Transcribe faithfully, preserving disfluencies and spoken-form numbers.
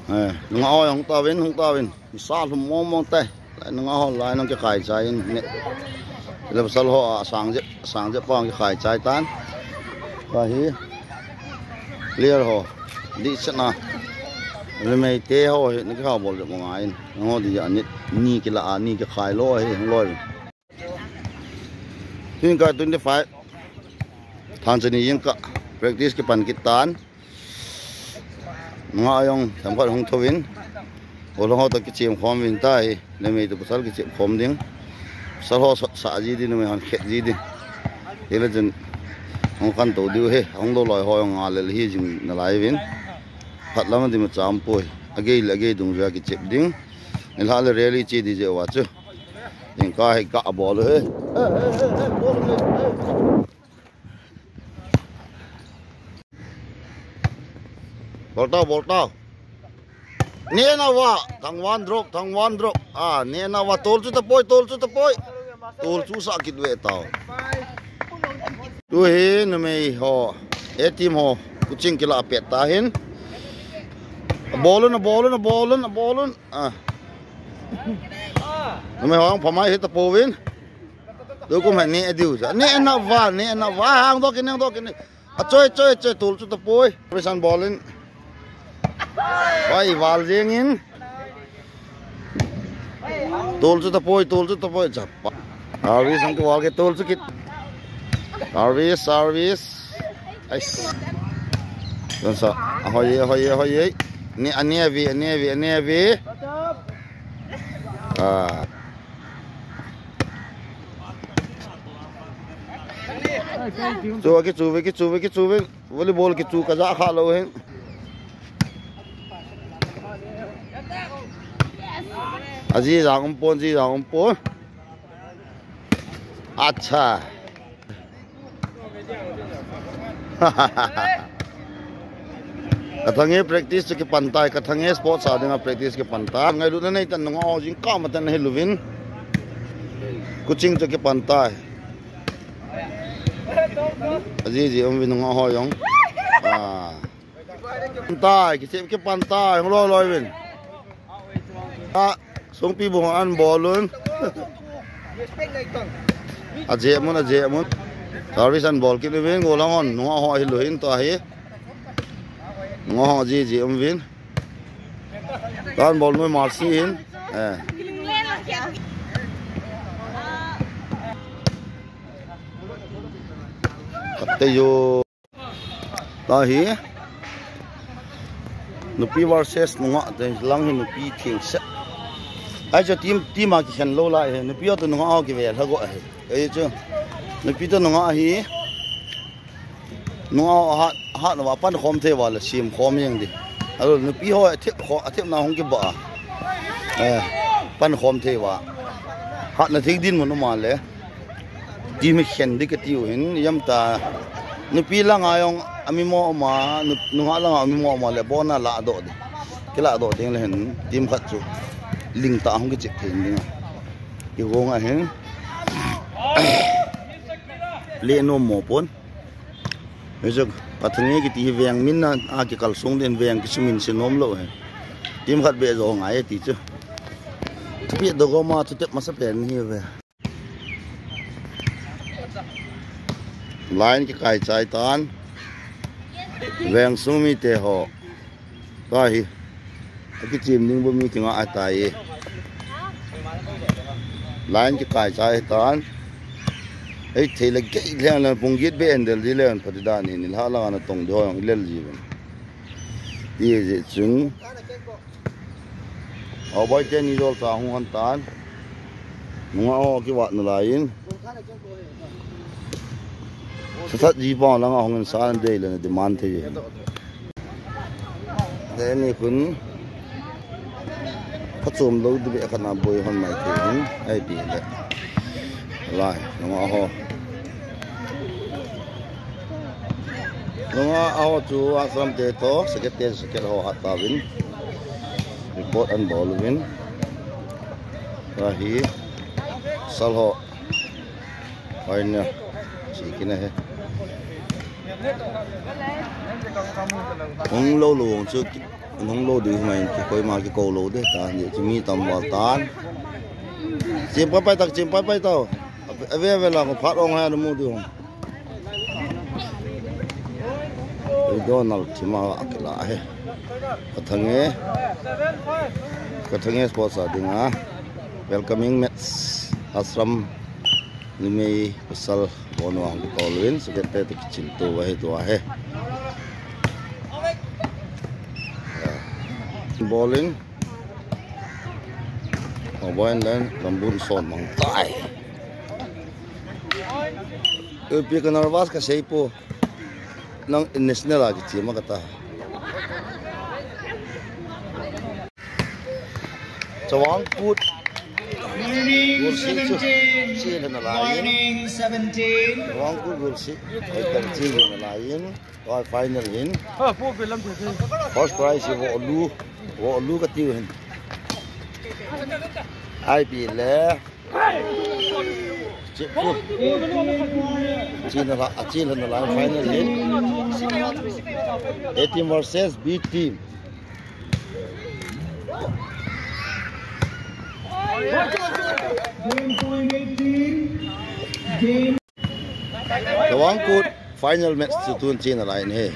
Eh, nunga ho hung tauvin, hung tauvin. Sa lhum mong mong tai. Lai nunga ho lai nung kikhai chai in ne. Le pasal ho a sang je, sang je pang kikhai chai tan. Ka hi. Lir ho. Di chana. Le mei te ho hi, ni kha bol je mong ain. Ngo di ja ni, ni kila a, ni kikhai lo hi, hung loi. Twenty twenty-five. Thanchani jingkah practice kipan kit tan. Nunga jong themkhat hung thouvin. Golhang ho toh kichem khom vin tahi. Numei toh pasal kichem khom ding. Pasal ho sa, sa ji ding, numei hon khet ji ding. Hile chun hung khantou diu hi. Hung lou loi ho jong nga le hi jing nalai vin. Phat lam ding ma cham poi. Agei le agei dungjuia kichem ding. Nilhah le rally che di jeh uva chu. Jingkah hi ka bol u hi. Bol tau, bol tau. Neh na va, thangvan drop, thangvan drop. Ah, neh na va, tol chu tapoi, tol chu tapoi. Tol chu sa kit ve tau. Tu hi numei ho, A team ho, kuching kila pet ta hin. Bol un, bol un, bol un, bol un. Ah. Numei ho ang phamai hi tapouvin. Tukum hi neh diu ja. Neh na va, neh na va. Hang doh kit, hang doh kit. A choi, choi, choi, tol chu tapoi. Resan bol in. Vai, val jeng in. Tol chu tapoi, tol chu tapoi. Chapa. Service ang kival ke tol chu kit. Service, service. Ais. Don sa. Ahoi, ahoi, ahoi. Ni, ani avi, ani avi, ani avi. Ah. Chu, kichu ve, kichu ve, kichu ve. Volleyball kichu kaja kha lou hin. Aji jang um pon, ji jang um pon. Acha. Ka thang e practice chu kipan tai, ka thang e sports a dinga practice kipan tai. Ngailutna nei tan nunga ho jingkah matan hi luvin. Kuching chu kipan tai. Aji ji um vin nunga ho jong. Ah. Tai, kichep kipan tai, hung loi loi vin. A, sungpi bu an bol un. Aje mun, aje mun. Service an bol kit uvin, golang hon, nunga ho hi luhin to ahi. Nunga ho ji ji um vin. Tan bol noi Marcy hin. Eh. Kate yo. Tahi. Nupi versus nungah te lang hi nupi thengse. Ai chu team, team a kikhen lou lai hi. Nupi a tu nungah a kivel ha go hi. Ai chu. Nupi tu nungah hi. Nungah a hat, hat na va pan khom thei va le sim khom jeng di. Alo nupi ho a thep kho, a thep na hung kiba. Eh, pan khom thei va. Hat na thik din mun um a le. Team hi khen di kati u hin, jam ta. Nupi langa jong, ami mo ma, nu-, nungah langa ami mo ma le, bona la do di. Kila do ding le hin, team khat chu. Ling ta hung kichep thei ding. Kigong a hin. Le no mo pon. Hijeh a, pathange kiti hi veng min na, a kikal sung den veng kisumin se nom lou hi. Team khat be jo ngai ti chu. Thupi do go ma chu tep masa pen hi ve. Line kikai chai tan. Veng sung mite ho. Tahi. Akichim ding bu mi kinga atai. Line kikai chai tan. Ei thei le gei leng leng pung git be endel di leng pati dan hi nilhah langa na tong di ho jong ilel ji ben. Ti je chung. Aw, boi te ni jol cha hung hon tan. Nunga ho kivat nalai in. Sa sat ji pang langa hung in sa an dei le na demand thei. Te ni kun. Ka chom lou di be ka na boi hon mai thei hin. Ai pi le. Lai, nunga ho. Nunga ho chu asam te to, second te second ho hat ta vin. Report an bol vin. Ka hi sal ho. Hoi na. Chi kina he. Hung lou lou chu, hung lou ding mai ki koima kikou lou de ta ni chu mi tam val tan. Chim pai pai tau, chim pai pai tau. Ave ave la ko phat ong ha mu ding. Ei Donald thima a kila he. Ka thange. Ka thange sports a dinga welcoming match Assam numei pasal bon vang kitol uvin, sukete te kichin to va he to he. Bowling. Oboin len lambun son mang tai. Upi ka nervous ka sei po. Nang national a kichia ma kata. Chawang Kut. Gulsi chu. Chi le na lai. Chawang Kut Gulsi. Ai kan chi le na lai. Tua final hin. First prize hi vo lu. Vo lu ka tiu hin. Ai pi le. Chip pu. China la, a china la final hin. A team versus B team. Game point eighteen. Game. Chawang Kut final match chu tun china lai in he.